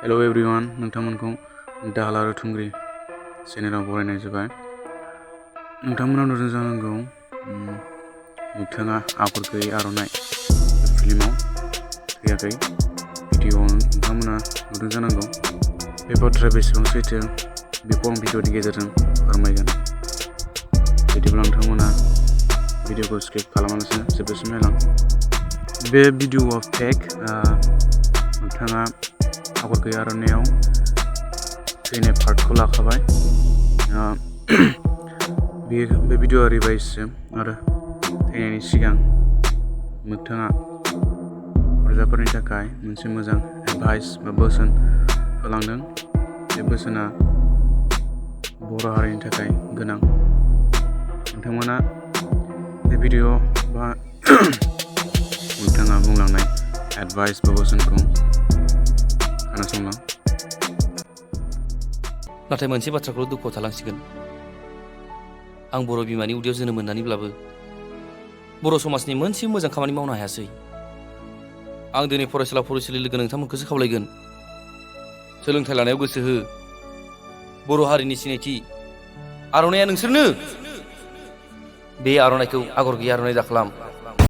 Hello everyone नोंथांमोनखौ दाहाल आरो थुंग्रि चेनेलाव बरायनाय जाबाय। नोंथांमोना नुदों जानांगौ नोंथाङा आगर गैयै आर'नाइ फिल्माव फैयाखै। भिडिअ'आव नोंथांमोना नुदों जानांगौ। बे बाथ्राया बेसेबां सैथो बेखौ आं भिडिअ'नि गेजेरजों फोरमायगोन। बिदिब्ला नोंथांमोना भिडिअ'खौ स्किप खालामालासिनो जोबजासिम नायलां। बे भिडिअ'आ फेक। नोंथाङा आगर गैयै आर'नाइयाव थैनाय पार्टखौ लाखाबाय। बे भिडिअ'आ रिभाइससो आरो थैनायनि सिगां नोंथाङा फरायसाफोरनि थाखाय मोनसे मोजां एडभाइस बा बोसोन होलांदों। बे बोसोना बर' हारिनि थाखाय गोनां। नोंथांमोना बे भिडिअ' बा नोंथाङा बुंलांनाय एडभाइस बा बोसोनखौ खोनासंलां। नाथाय मोनसे बाथ्राखौ दुखुआव थालांसिगोन। आं बर' बिमानि उदैयाव जोनोम मोननानैब्लाबो बर' समाजनि मोनसे मोजां खामानि मावनो हायासै। आं दिनै फरायसालि लोगो नोंथांमोनखौसो खावलायगोन, सोलोंथाइ लानायाव गोसो हो। बर' हारिनि सिनायथि आर'नाइया नोंसोरनो। बे आर'नाइखौ आगर गैयै आर'नाइ दाखालाम।